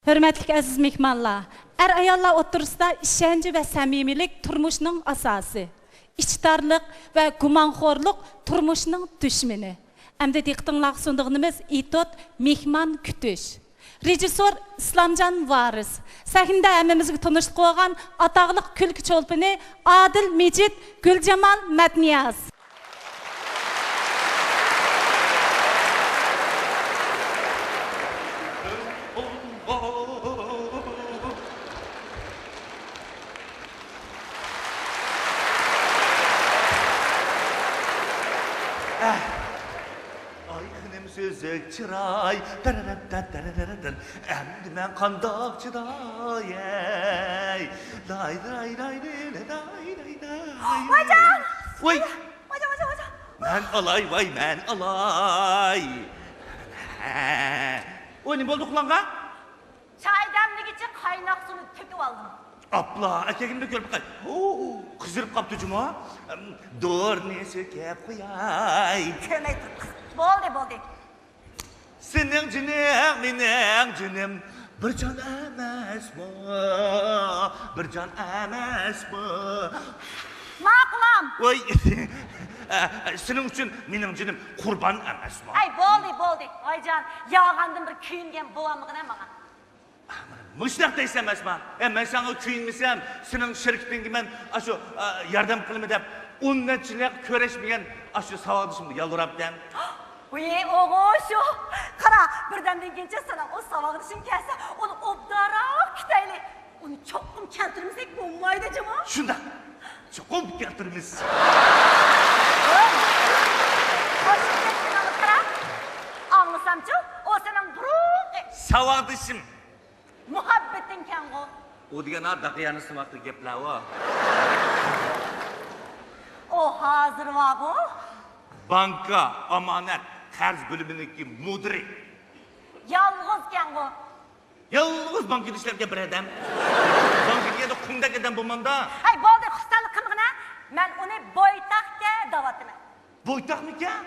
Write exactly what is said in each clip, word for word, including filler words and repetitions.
ھۆرمەتلىك ئەزىز مېھمانلار، ئەر-ئاياللار ئوتتۇرىسىدا ئىشەنچ ۋە سەمىمىيلىك تۇرمۇشنىڭ ئاساسى، ئىچتارلىق ۋە گۇمانخورلۇق تۇرمۇشنىڭ دۈشمىنى. ئەمدى دىققىتىڭلارغا سۇنىدىغىنىمىز ئېتوت مېھمان كۈتۈش. رېژىسسور ئىسلامجان ۋارىس. سەھنىدە ھەممىمىزگە تونۇشلۇق بولغان ئاتاقلىق كۈلكە چولپىنى ئادىل مىجىت، گۈلجامال مەتنىياز. ئاي، خېنىم سۈزۈك چىراي، تەرەرەتتە تەرەرەتتە. ئەمدى مەن قانداق چىداي، ئەي؟ داي، داي، داي، داي، داي، داي، داي. ۋايجان! ۋاي! ۋايجان، ۋايجان، ۋايجان! مەن ئالاي، ۋاي، مەن ئالاي. ھە. ئۇ نېمە بولدى ئۇخلانغا؟ چاي دەملىگۈچە قايناق سۇنى تۆكۈۋالدىم. ئاپلا، ئەكەلگىنىمدە كۆرۈپ باقاي. ھو، قىزىرىپ قاپتۇ جۇمۇ. دورىنى سۆكۈپ قوياي. كۆرمەي تۇر، قىز. بولدى، بولدى. سېنىڭ جېنىڭ، مېنىڭ جېنىم بىر جان ئەمەسمۇ؟ بىر جان ئەمەسمۇ؟ ماقۇلام. ۋاي، سېنىڭ ئۈچۈن مېنىڭ جېنىم قۇربان ئەمەسمۇ؟ ئەي، بولدى، بولدى. ۋايجان، ياغاندىن بىر كۆيۈنگەن بولالمىغىنە ماڭا. مۇشۇنداق دەيسەن ئەسما، ئە، مەن ساڭا كۆيۈنمىسەم، سېنىڭ شىركىتىڭگە مەن ئاشۇ، ئا، ياردەم قىلىمەن دەپ ئون نەچچە يىللىق كۆرۈشمىگەن ئاشۇ ساۋاقدىشىمغا يالۋۇرامتىم. ۋىي، ئوغۇ شۇ. قارا، بىردەمدىن كېيىنچە سېنىڭ ئۇ ساۋاقدىشىڭ كەلسە، ئۇنى ئوبدانراق كۈتەيلى. ئۇنى چوقۇم كەلتۈرمىسەك بولمايدۇ جۇمۇ. شۇنداق. چوقۇم كەلتۈرىمىز. ۋوي! قوشۇپ كەتكىنىڭنى قارا. ئاڭلىسامچۇ، ئۇ سېنىڭ بۇرۇنقى ساۋاقدىشىم. مۇھەببىتىڭكەنغۇ. ئۇ دېگەن ھا داقىيانىسنىڭ ۋاقتىدىكى گەپلەر ئۇ. ئۇ ھازىر بارغۇ. بانكا، ئامانەت، قەرز بۆلۈمىنىڭكى مۇدىرى. يالغۇزكەنغۇ. يالغۇز بانكىدا ئىشلەپ كەلگەن بىر ئادەم. بانكىغا يەنە قۇمدەك ئادەم بولمامدا. ھەي، بولدى، خۇسەنلىك قىلمىغىنە. مەن ئۇنى بويتاقكەن دەۋاتىمەن. بويتاقمىكەن؟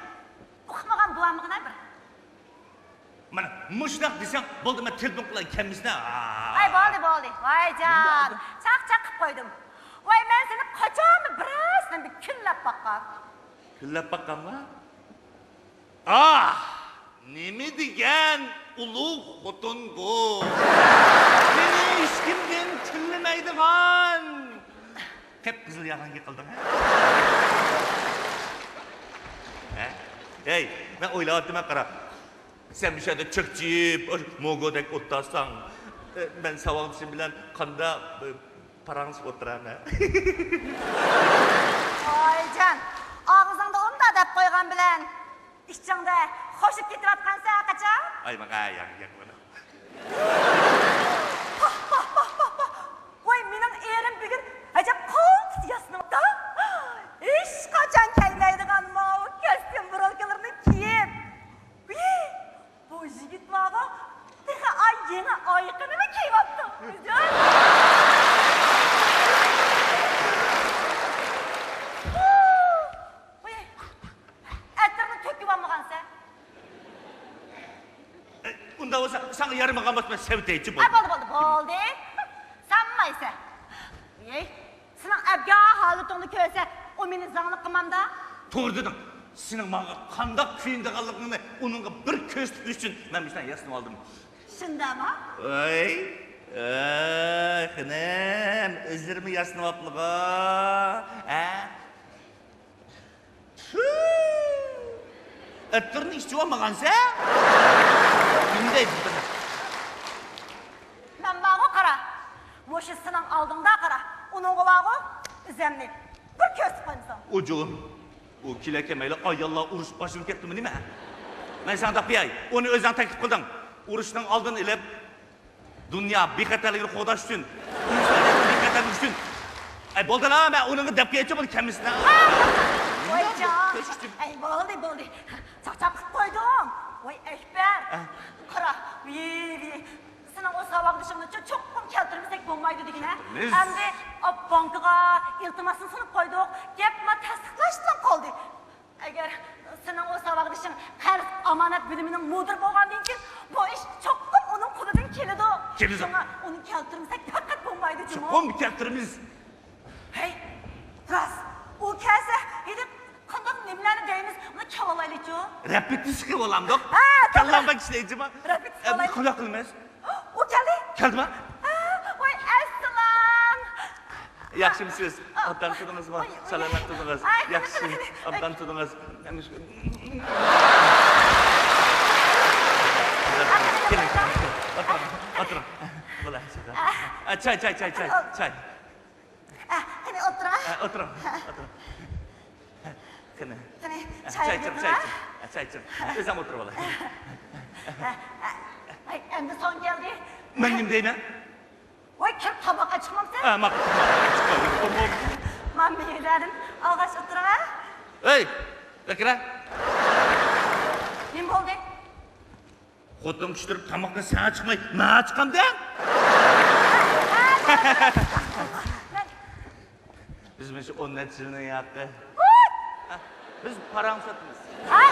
ئۇقمىغان بولالمىغىنە بىر. مانا مۇشۇنداق دېسەڭ بولدى، مەن تېلېفون قىلاي كەلمىسىنە. ھەي، بولدى، بولدى. ۋايجان، چاقچاق قىپ قويدۇم. ۋاي، مەن سېنى قاچانمۇ بىرەرسىنى بىر كۈنلەپ باققان. كۈنلەپ باققانما؟ ئاھ، نېمە دېگەن ئۇلۇغ خوتۇن بۇ! مېنى ھېچكىمدىن تىللىمەيدىغان! قىپقىزىل ياغاڭغا قىلدىڭ، ھە؟ ھە؟ ھەي، مەن ئويلاۋاتىمەن، قارا. سەن مۇشۇ يەردە چۆكچىيىپ، موگودەك ئولتۇرساڭ، مەن ساۋاقدىشىم بىلەن قانداق پاراڭلىشىپ ئولتۇرىمەن. ۋايجان، ئاغزىڭدا ئۇنداق دەپ قويغان بىلەن، ئىچىڭدە خوشۇپ كېتىۋاتقانسەن قاچان؟ ئاي، ماڭا ياق، ياق، مانا. پاھ، پاھ، پاھ، پاھ، پاھ. ۋاي، مېنىڭ ئېرىم بۈگۈن ئەجەب قالتىس ياسىنىپتۇ. ھېچقاچان كىيمەيدىغان ماۋۇ كەستيۇم بۇرۇلكىلىرىنى كىيىپ. ۋىي، بۇ يىگىت بارغۇ، تېخى ئاي يېڭى ئايىقىنىمۇ كىيىۋاپتۇ. ۋىي، ئەتىرنى تۆكۈۋالمىغانسەن. ئۇنداق بولسا، ساڭا يارىمىغان بولسا، مەن سېۋىتەيچۇ، ئە، بولدى. بولدى، بولدى، بولدى. سانمايسەن. ۋىي. سېنىڭ ئەبگەھ ھالىتىڭنى كۆرسە، ئۇ مېنى زاڭلىق قىلمامدا؟ توغرا دېدىڭ. سېنىڭ ماڭا قانداق كۆيۈنىدىغانلىقىڭنى ئۇنىڭغا بىر كۆرسىتىش ئۈچۈن مەن مۇشۇنداق ياسىنىۋالدىم. شۇنداقمۇ؟ ۋاي، ۋاي، خېنىم، ئۆزلىرىمۇ ياسىنىۋاپلىغۇ. ھە؟ ئەتىرنى ئىچىۋالمىغانسەن؟ نېمە دەيدۇ بۇنى؟ مەن بارغۇ قارا، مۇشۇ سېنىڭ ئالدىڭدا قارا، ئۇنىڭغا بارغۇ، ئۆزەمنى بىر كۆرسىتىپ قويمىسۇن. ئۇجۇن، ئۇ كېلەكەن مەيلى ئاياللار ئۇرۇش باشلىنىپ كەتتىمۇ نېمە؟ مەن ساڭا دەپ بېرەي، ئۇنى ئۆزۈڭ تەكلىپ قىلدىڭ. ئۇرۇشنىڭ ئالدىنى ئېلىپ، دۇنيا بىخەتەرلىكىنى قوغداش ئۈچۈن، ئىنسانىيەتنىڭ بىخەتەرلىكى ئۈچۈن. ئەي، بولدىلا، مەن ئۇنىڭغا دەپ كېلىچۇ بۇنى كەممىسىنە. ۋايجان. ئەي، بولدى، بولدى. چاقچاق قىلىپ قويدۇم. ۋاي، ئەكبەر. ئە؟ قارا، ۋىي، ۋىي. سېنىڭ ئۇ ساۋاقدىشىڭنى چوقۇم كەلتۈرمىسەك بولمايدۇ دېگىنە. ئەمدى بانكىغا ئىلتىماسنى سۇنۇپ قويدۇق. گەپ ما تەستىقلاش بىلەن قالدى. ئەگەر سېنىڭ ئۇ ساۋاقدىشىڭ قەرز ئامانەت بۆلۈمىنىڭ مۇدىرى بولغاندىن كېيىن، بۇ ئىش چوقۇم ئۇنىڭ قولىدىن كېلىدۇ. كېلىدۇ. شۇڭا ئۇنى كەلتۈرمىسەك پەقەت بولمايدۇ جۇمۇ. چوقۇم كەلتۈرىمىز. ھەي، راست. ئۇ كەلسە، ھېلى قانداق نېمىلەرنى دەيمىز؟ ئۇنى كېلىۋالايلىچۇ. رېپېتىتسىيە قىلىۋالامدۇق. ھە، توغرا. كەللەم بەك ئىشلەيدىما؟ رېپېتىتسىيە ئەمدى قانداق قىلىمىز؟ ئۇ كەلدى. كەلدىما؟ ھە، ۋاي، ئەسسالام. ياخشىمۇسىز؟ ئوبدان تۇردىڭىزمۇ؟ ۋاي، ۋاي. سالامەت تۇردىڭىز؟ ئاي، ياخشى، قېنى، قېنى. ئوبدان تۇردىڭىز؟ كېلىڭ، كېلىڭ. ئولتۇرۇڭ، ئولتۇرۇڭ. بولە، ئە، چاي، چاي، چاي، چاي، چاي. ئە، قېنى ئولتۇرۇڭ. ئە، ئولتۇرۇڭ، ئولتۇرۇڭ. قېنى. قېنى، ئە، چاي چاي ئىچىڭ، ئەمدى چاي ئىچىڭ. ئە، چاي ئىچىڭ. ئۆزۈم ئولتۇرۇۋالاي. ئە، ئە، ئە، ئەمدى سوڭ كەلدى. مەن نېمە دەيمەن؟ ۋاي، كىرىپ تاماق ئېچىقمامسەن؟ ئە، ماقۇل، تاماق ئېچىقماي. مانا مېۋىلەردىن ئالغاچ ئولتۇرۇڭ، ھە؟ ئەي، بەكرە. نېمە بولدى؟ خوتۇن كۈچتۈرۈپ تاماقنى ساڭا چىقماي، ماڭا چىقامدۇ؟ بىز مۇشۇ ئون نەچچە يىلنىڭ ھەققى. ھە، بىز پاراڭ ساتىمىز. ھە؟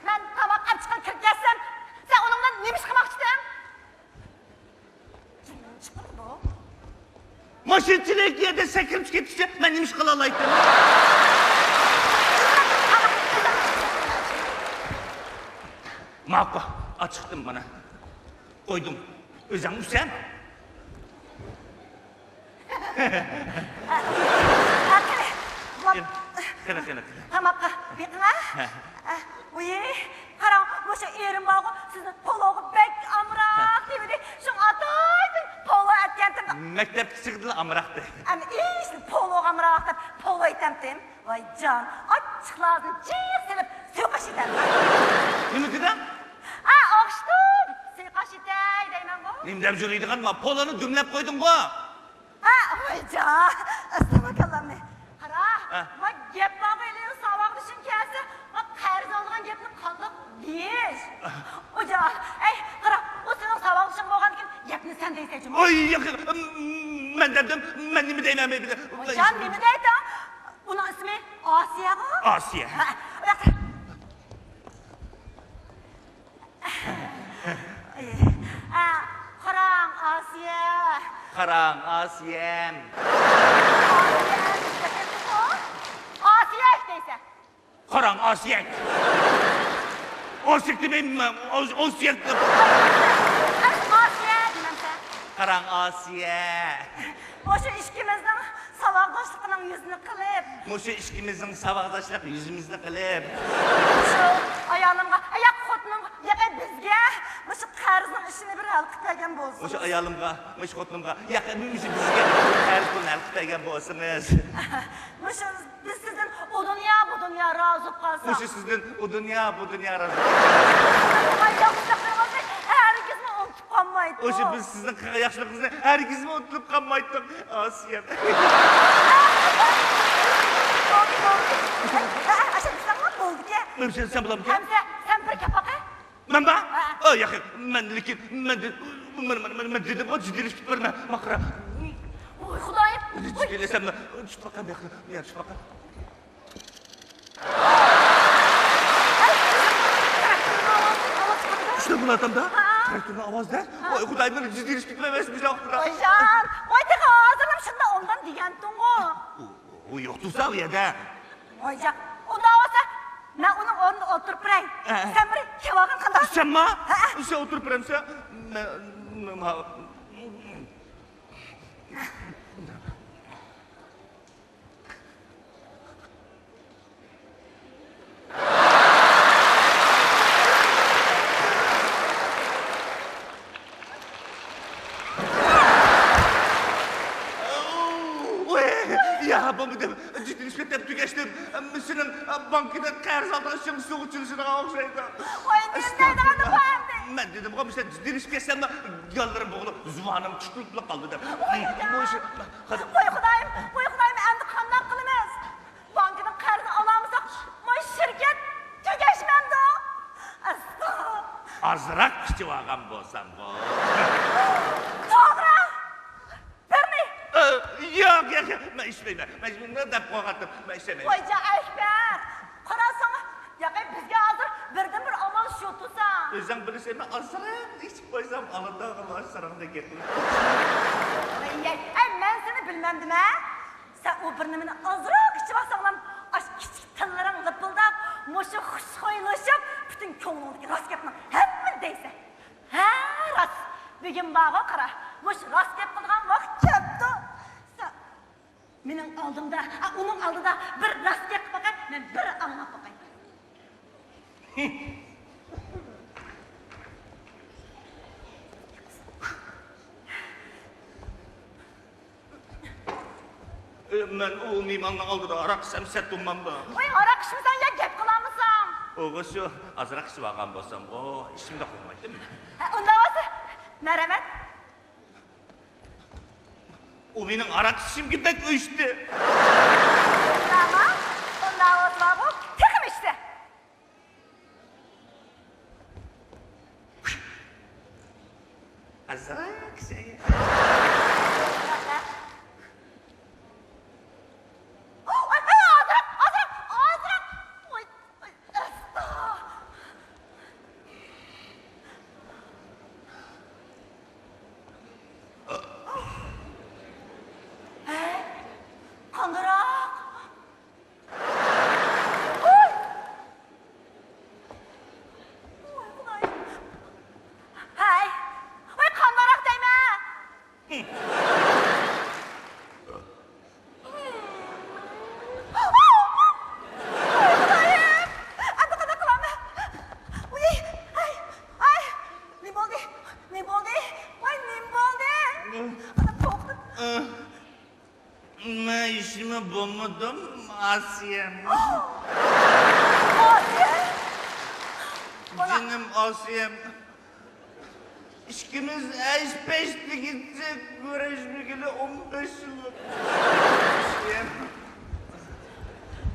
مەن تاماق ئاچچىقىنى كىرىپ كەتسەم، سەن ئۇنىڭ بىلەن نېمە ئىش قىلماقچىدىڭ؟ ماشىنىچىلىك يەردە سەكرىپ چۈشۈپ كەتكىچە مەن نېمە ئىش قىلالايتتىم؟ ماقۇل، ئاچىقتىم مانا. قويدۇم. ئۆزۈڭ ئۇسەن. قېنى، قېنى، قېنى. تاماققا بېقىڭ، ھە؟ ھە. ۋىي، قاراڭ، مۇشۇ ئېرىم بارغۇ، سىزنى پولوغا بەك ئامراق دېمىدى. شۇڭا ئاتايتىن پولو ئەتكەنتىم. مەكتەپكە چىققىدىلا ئامراقتى. ئەمدى ئىشنى پولوغا ئامراق دەپ پولو ئېتەمتىم. ۋاي جان، ئاچچىقلارنى جىق سېلىپ سۇيقاش ئېتەمتىم. نېمە دېدىڭ؟ ھە، ئوخشىتىپ سۇيقاش ئېتەي دەيمەنغۇ. نېمە دەپ جۈرىدىغان، ما پولونى دۈملەپ قويدۇڭغۇ. ھە، ۋايجان، ئەستەماكاللامنى. قارا، ھە. ما گەپ بارغۇ، ھېلى ساۋاقدىشىم كەلسە، ما قەرز ئالىدىغان گەپنى قانداق دېيىش؟ ئوجا، ئەي، قارا، ئۇ سېنىڭ ساۋاقدىشىڭ بولغاندىكىن گەپنى سەن دەيسەن جۇمۇ. ئوي، ياق، مەن دەمدىم، مەن نېمە دەيمەن، مەن بىلە-، ئوجان، نېمە دەيتىڭ؟ ئۇنىڭ ئىسمى ئاسىيەغۇ؟ ئاسىيە. ھە، ئۇ ياقتا. ئە، قاراڭ، ئاسىيە. قاراڭ، ئاسىيەم. ئاسىيەم دېسەڭ، ئاسىيەك دەيسەن. قاراڭ، ئاسىيەك. ئاسىيەك دېمەيمەن، ئاس-، ئاسىيەك دەپ. ئەمىسە ئاسىيە دېمەمسەن. قاراڭ، ئاسىيە. مۇشۇ ئىككىمىزنىڭ ساۋاقداشلىقىنىڭ يۈزىنى قىلىپ. مۇشۇ ئىككىمىزنىڭ ساۋاقداشلىق يۈزىمىزنى قىلىپ. مۇشۇ ئايالىمغا، ياق، خوتۇنۇمغا، ياق، بىزگە مۇشۇ قەرزنىڭ ئىشىنى بىر ھەل قىلىپ بەرگەن بولسىڭىز. مۇشۇ ئايالىمغا، مۇشۇ خوتۇنۇمغا، ياق، مۇشۇ بىزگە قەرز پۇلىنى ھەل قىلىپ بەرگەن بولسىڭىز. مۇشۇ بىز سىزدىن ئۇ دۇنيا، بۇ دۇنيا رازى بولۇپ قالسا. مۇشۇ سىزدىن ئۇ دۇنيا، بۇ دۇنيا رازى بولۇپ قالسا. ياخشىلىقلىرىڭىزنى ھەرگىزمۇ ئۇنتۇپ قالمايتتۇق. مۇشۇ بىز سىزنىڭ قىلغان ياخشىلىقىڭىزنى ھەرگىزمۇ ئۇنتۇپ قالمايتتۇق، ئاسىيەم. بولدى، بولدى. ھە، ھە، ئاشۇ دېسەڭلا بولدىكەن. مەن سەن، سەن بولامكەن؟ ھەمزە، سەن بىر كەپ باقە. مەنما؟ ھە. ئا، ياق، مەن لېكىن، مەن، مەن، مەن، مەن، مەن دېدىمغۇ، جىددىيلىشىپ كېتىپمەن، ماقرا. ۋوي خۇدايىم. جىددىيلەشسەملا، چۈشۈپ باققان، ياق، ياق، چۈشۈپ باققان. ئەي، تراكتورنىڭ ئاۋازى، ئاۋاز چىقىدۇ. شۇنداق بولاتامدا؟ ھە. تراكتورنىڭ ئاۋازى دە؟ ھە. ۋاي خۇدايىم، مەن جىددىيلىشىپ كېتىمەن، مەن شۇ ۋاقىتتا. ۋايجان، ۋاي تېخى ھازىرلا شۇنداق ئوڭدان دېگەنتىڭغۇ. ئۇ، ئۇ يوق تۇرسا ئۇ يەردە. ۋايجان، ئۇنداق بولسا، مەن ئۇنىڭ ئورنىدا ئولتۇرۇپ بېرەي. ھە. سەن بىر كېلىۋالغىن قانداق؟ سەنما؟ ھە. سەن ئولتۇرۇپ بېرەمسەن؟ مەن، مەن، مەن، ۋوي، يا، بولمىدىم. جىددىيلىشىپ كەتتىم، تۈگەشتىم. سېنىڭ بانكىدىن قەرز ئالدىغان ئىشىڭ سۇغا چىلىشىدىغان ئوخشايدۇ. ۋاي، نېمە دەيدىغاندۇ بۇ ئەمدى؟ مەن دېدىمغۇ، سەن جىددىيلىشىپ كەتسەملا، ياللىرىم بوغۇلۇپ، زۇۋانىم تۇتۇلۇپلا قالدى دەپ. ۋاي، ۋاي خۇدايىم، ۋاي خۇدايىم، ئەمدى قانداق قىلىمىز؟ بانكىدىن قەرز ئالالمىساق، مانا شىركەت تۈگەشمەمدۇ؟ ئەستا. ئازراق ئىچىۋالغان بولسامغۇ. توغرا. بىرنى. ئە، ياق، ياق، ياق، مەن ئىچمەيمەن. مەن دەپ قويغانتىم، مەن ئىچمەيمەن. ۋايجان ئەكبەر، قاراساڭ، ياقى بىزگە ھازىر بىردىنبىر ئامال شۇ تۇرسا. ئۆزۈڭ بىلىسەن، مەن ئازراق ئىچىپ قويسام، ئالىدىغىلا سىرىڭدا گەپلىشىپ. ئەي، ئەي، ئەي، مەن سېنى بىلمەمدىمە؟ سەن ئۇ بىر نېمىنى ئازراق ئىچىۋالساڭلام، ئاش كىچىك تىللىرىڭ لىپىلداپ، مۇشۇ خۇشخۇيلىشىپ، پۈتۈن كۆڭلۈڭدىكى راست گەپنىڭ ھەممىنى دەيسەن. ھە، راست. بۈگۈن بارغۇ، قارا، مۇشۇ راست گەپ قىلىدىغان ۋاقىت كەپتۇ. سەن مېنىڭ ئالدىمدا، ئا، ئۇنىڭ ئالدىدا بىر راست گەپ قىلىپ باقاي، مەن بىر ئاڭلاپ باقاي. ئى، مەن ئۇ مېھماننىڭ ئالدىدا ھاراق ئىچسەم سەت بولمامدۇ؟ ۋاي، ھاراق ئىچمىسەڭ يا گەپ قىلالمىساڭ؟ ئۇغۇ شۇ، ئازراق ئىچىۋالغان بولسام، ئۇ ئىچىمدە قويمايتتىم. ھە، ئۇنداق بولسا، مەرھەمەت. ئۇ مېنىڭ ھاراق ئىچىشىمگە بەك ئۆچتى. ئۇنداقمۇ؟ ئۇنداق بولسا بۇ تېخىمۇ ئىچسە. ئازراق ئىچەي. ئاي، ئاي، ئازراق، ئازراق، ئازراق. ئاي، ئاي، ئاستا. ھەي، قاندىراق. ۋاي! ۋاي خۇدايىم! ھەي! ۋاي قاندىراق دەيمەن! ۋاي خۇدايىم! ئەمدى قانداق قىلامەن؟ ۋاي! ھەي! ھەي! نېمە بولدى؟ نېمە بولدى؟ ۋاي نېمە بولدى؟ قانداق توختىدى؟ مەن ھېچنېمە بولمىدىم، ئاسىيەم. ئاسىيە؟ جېنىم ئاسىيەم. ئىككىمىز ھەش-پەش دېگۈچە كۆرۈشمىگىلى ئون بەش يىل ئۆتتى. ئاسىيەم.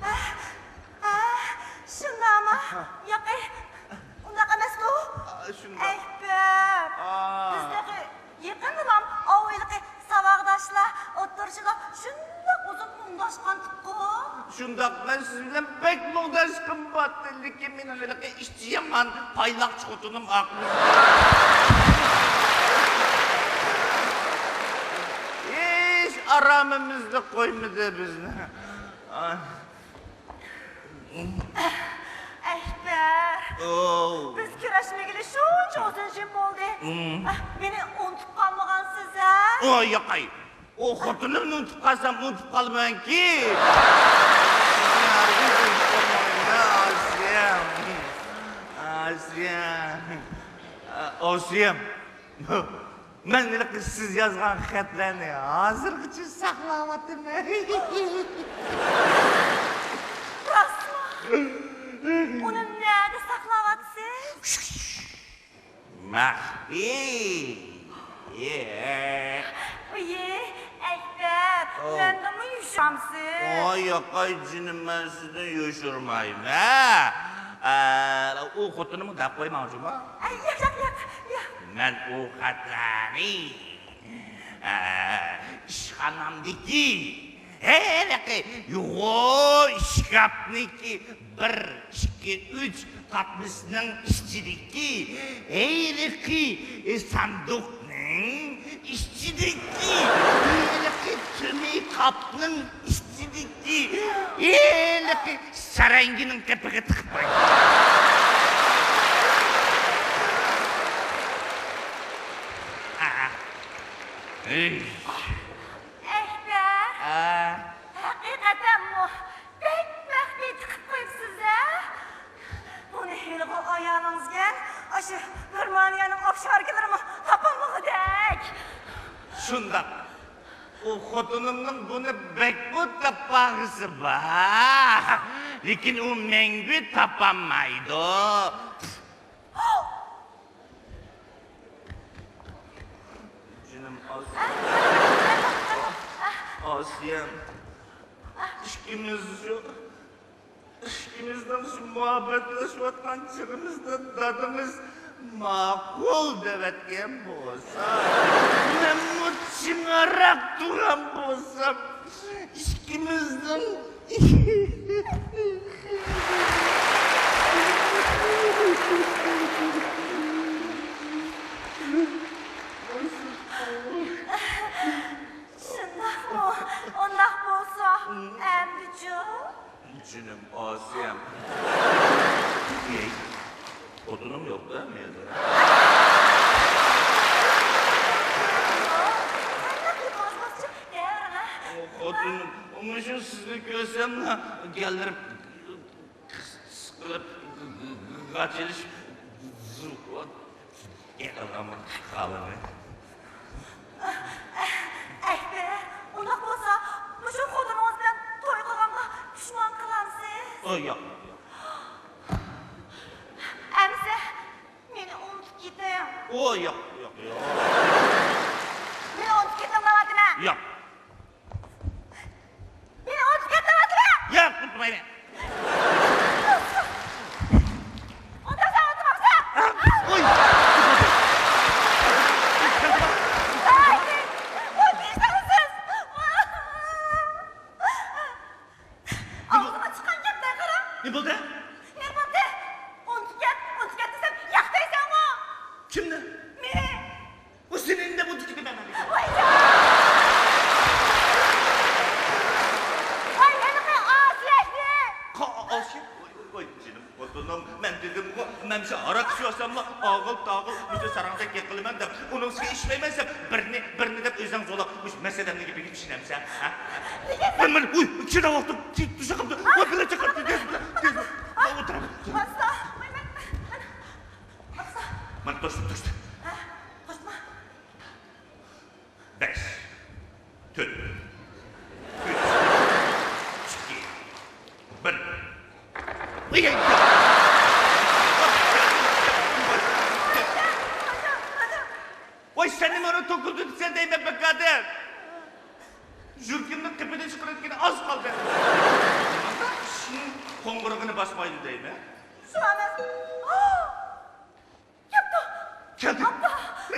ئە، ئە، شۇنداقمۇ؟ ياقى، ئۇنداق ئەمەسمۇ؟ ئا، شۇنداق. ئەكبەر، ئا. بىز تېخى يېقىندىلام ئاۋۇ ھېلىقى ساۋاقداشلار ئوتتۇرىسىدا شۇنداق ئۇزۇن مۇڭداشقانتۇققۇ. شۇنداق، مەن سىز بىلەن بەك مۇڭداشقۇم بارتتى، لېكىن مېنىڭ ھېلىقى ئىچى يامان پايلاقچى خوتۇنۇم ئاقمىز. ھېچ ئارامىمىزدا قويمىدى بىزنى. ئاي. ئەكبەر، ئوو. بىز كۆرۈشمىگىلى شۇنچە ئۇزۇن يىل بولدى. ئۇم. ئە، مېنى ئۇنتۇپ قالمىغانسىز ھە؟ ئوي، ياقەي. ئۇ خوتۇنۇمنى ئۇنتۇپ قالسام ئۇنتۇپ قالىمەنكى. ئاسىيەم. ئاسىيەم. ئاسىيەم. مەن ھېلىقى سىز يازغان خەتلەرنى ھازىرغىچە ساقلاۋاتىمەن. راستمۇ؟ ئۇنى نەدە ساقلاۋاتىسىز؟ مەخپىي. ئىيى، ئەكبەر، ئاۋۇ. مەندىنمۇ يوشۇرامسىز؟ ئاي، ياقەي جېنىم، مەن سىزدىن يوشۇرمايمەن. ئە، ئۇ خوتۇنۇمغا دەپ قويماڭ جۇمۇ. ئەي، ياق، ياق، ياق، ياق. مەن ئۇ خەتلەرنى، ئە، ئىشخانامدىكى ھېلىقى يوغان ئىشكاپنىڭكى بىر، ئىككى، ئۈچ قاتمىسىنىڭ ئىچىدىكى ھېلىقى ساندۇقنىڭ ئىچىدىكى ھېلىقى تۈمى قاپنىڭ ئىچىدىكى ھېلىقى سەرەڭگىنىڭ قېپىغا تىقىپ قويدۇم. ئەكبەر! ھە. ھەقىقەتەنمۇ بەك مەخپىي تىقىپ قويۇپسىز ھە؟ بۇنى ھېلىقى ئايالىڭىزگە ئاشۇ گېرمانىيەنىڭ ئوفشوركىلىرىمۇ تاپالمىغۇدەك. شۇنداق. ئۇ خوتۇنۇمنىڭ بۇنى بەكمۇ تاپالغۇسى بار. لېكىن ئۇ مەڭگۈ تاپالمايدۇ. جېنىم ئاسىيەم. ئاسىيەم. ئىككىمىز شۇ، ئىككىمىزنىڭ شۇ مۇھەببەتلىشىۋاتقان چېغىمىزدا دادىمىز ماقۇل دەۋەتكەن بولسا، مەنمۇ چىڭراق تۇرغان بولسام، ئىككىمىزنىڭ. ئەمدىچۇ؟ جېنىم ئاسىيەم. ئەي، خوتۇنۇڭ يوق-دە مەندە. قانداق گېپىڭىز بولسىچۇ، دەۋرىڭە. خوتۇنۇم، مۇشۇ سىزنى كۆرسەملا گەللىرىم سىقىلىپ، غاچىلىشىپ، يىقىلغانمۇ خالىمەن. ئەكبەر، ئۇنداق بولسا، مۇشۇ خوتۇنىڭىز بىلەن توي قىلغانغا پۇشمان قىلامسىز؟ ئۇ ياق. ئەمىسە، مېنى ئۇنتۇپ كېتىڭ. ئۇ ياق، ياق، ياق. مېنى ئۇنتۇپ كېتىڭ دەۋاتىمەن. ياق. مېنى ئۇنتۇپ كەتمەيۋاتىمەن. ياق، ئۇنتۇمايمەن. ئۇنتۇمسام ئۇنتۇمامسەن. ئۇي. ئۇنتۇيسىڭىز سىز. ئاغزىمدىن چىققان گەپلەرگە قارا. نېمە بولدى؟ نېمە بولدى؟ ئۇنتۇپ كەت، ئۇنتۇپ كەت دېسەم، ياق دەيسەنغۇ. كىمنى؟ مېنى. ئۇ سېنى ئىندەپ ئۇنتۇپ كېتىمەن مەن. ۋايجان! ۋاي، ھېلىقى ئاسىيەكنى! قا-، ئاسىيەك؟ ۋاي، ۋاي، ۋاي، جېنىم خوتۇنۇم، مەن دېدىمغۇ، مەن شۇ ھاراق ئىچىۋالساملا ئاغىل-تاغىل مۇشۇ ساراڭدەك يىقىلىمەن دەپ، ئۇنىڭ ئۈستىگە ئىچمەيمەن دەپ، بىرنى، بىرنى دەپ ئۆزۈڭ زورلاپ، مۇشۇ مەسىلەمنىڭ گېپىگە چۈشىنەمسەن، ھە؟ مەن، مەن، ئۇي، ئىچىدە ۋاقتىم، تۇشۇقۇمدۇ، ۋاي، بىلە چىقىرىپ، تېز، تېز، تېز، ئولتۇرۇڭ. مانا توشتۇم، توشتۇم. ھە، قوشما. بەش، تۆت، ئۈچ، ئىككى، بىر. ۋاي، سەن نېمە ئۇنى توكۇلدۇرىسەن دەيمەن، بەكادىر. يۈرىكىمنىڭ قېپىدىن چىقىرىۋەتكىنى ئاز قالدى. نېمانداق ئىشنىڭ قوڭغۇرىقىنى باسمايدۇ دەيمەن. شۇ ئەمەس. كەپتۇ. كەلدى. ئاپا.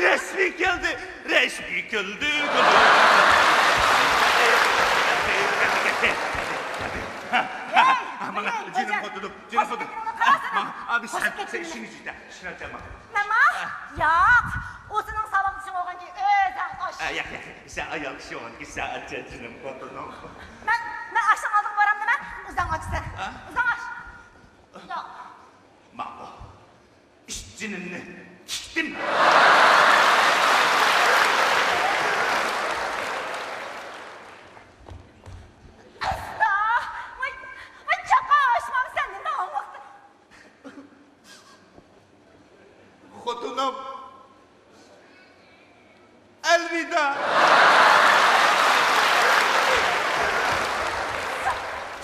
رەسمىي كەلدى. رەسمىي كەلدى. ھەي، مانا، ھەي، جېنىم خوتۇنۇم، جېنىم خوتۇنۇم. ماڭا، ئابى، سەن، سەن ئىشىڭنى تۈزە. ئىشىڭنى تۈزە، ماڭا. مەنمۇ؟ ياق. ئۇ سېنىڭ ساۋاقدىشىڭ بولغاندىكىن ئۆزۈڭ ئاش. ئە، ياق، ياق. سەن ئايال كىشى بولغاندىكىن سەن ئاچ، جېنىم خوتۇنۇم. مەن، مەن ئاشنىڭ ئالدىغا بارامدىمەن. ئۆزۈڭ ئاچسەن. ھە؟ ئۆزۈڭ ئاش. ياق. ماقۇل. ئىت جېنىمنى تىكتىم. ئەستا! ۋاي، ۋاي، چاقا ئاشمامسەن نېمە ۋاقىت؟ خوتۇنۇم، ئەلۋىدا!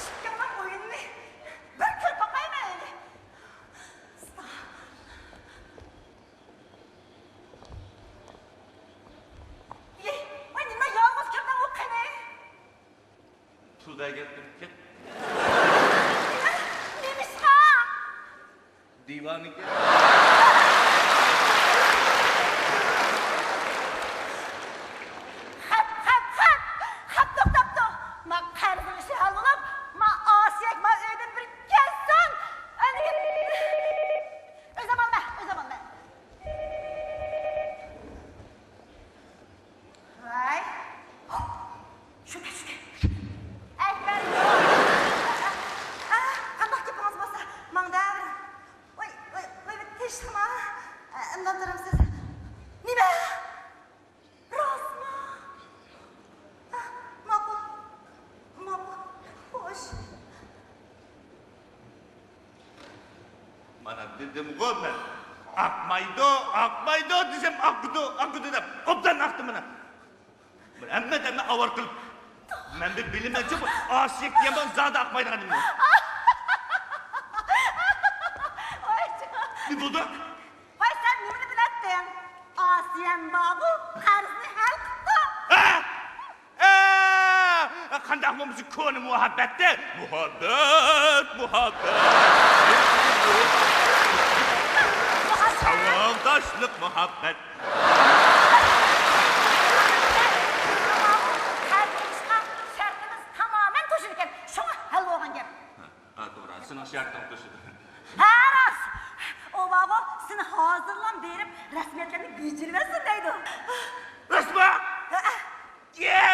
ئىككىڭنىڭ ئويۇنىنى بىر كۆرۈپ باقاي مەن. ئى، ۋاي، نېمە يالغۇز كىردىڭ ئۇ قېنى؟ تۇدا گەپ قىلىپ كەت. نېمە؟ نېمىشقا؟ دىۋانىكەن. خەپ، خەپ، خەپ! خەپ توختاپتۇ. ما قەرزنىڭ ئىشى ھەل بولۇپ، ما ئاسىيەك ما ئۆيدىن بىر كەتسۇن. ئەنە، ئۆزۈم ئالىمەن، ئۆزۈم ئالىمەن. ۋاي. شۇكى، شۇكى. ئەكبەر، يوق. ئا، قانداق گېپىڭىز بولسا، ماڭا دەۋېرىڭ. ۋاي، ۋاي، ۋاي، بىر تىنچلىقما. ئا، ئىندىن تۇرامسىز. نېمە؟ راستمۇ؟ ئا، ماقۇل. ماقۇل. خوش. مانا دېدىمغۇ مەن، ئاقمايدۇ، ئاقمايدۇ دېسەم، ئاقىدۇ، ئاقىدۇ دەپ، ئوبدان ئاقتى مانا. بىر ھەممە ئادەمنى ئاۋارە قىلىپ، مەن بىر بىلىمەنچۇ، بۇ ئاسىيەك دېگەن بۇ زادى ئاقمايدىغان نېمە. ۋايجان. نېمە بولدى؟ ۋاي، سەن نېمىنى بىلەتتىڭ؟ ئاسىيەم بارغۇ، قەرزنى ھەل قىپتۇ. ھە؟ ئە، قانداقمۇ بىز كونا مۇھەببەتتە؟ مۇھەببەت، مۇھەببەت. ساۋاقداشلىق مۇھەببەت. قەرز ئېلىشقا شەرتىمىز تامامەن توشىدىكەن. شۇڭا ھەل بولغان گەپ. ھە، توغرا، سېنىڭ شەرتىڭ توشىدۇ. ھە، راست. ئۇ بارغۇ، سېنى ھازىرلا بېرىپ رەسمىيەتلەرنى بېجىرىۋەتسۇن دەيدۇ. راستمۇ؟ ھە. يە!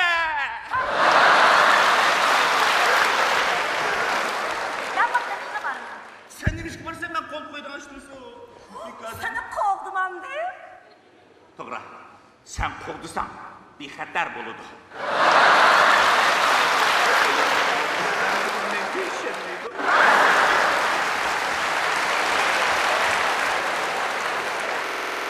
توغرا، سەن قوغدىساڭ بىخەتەر بولىدۇ.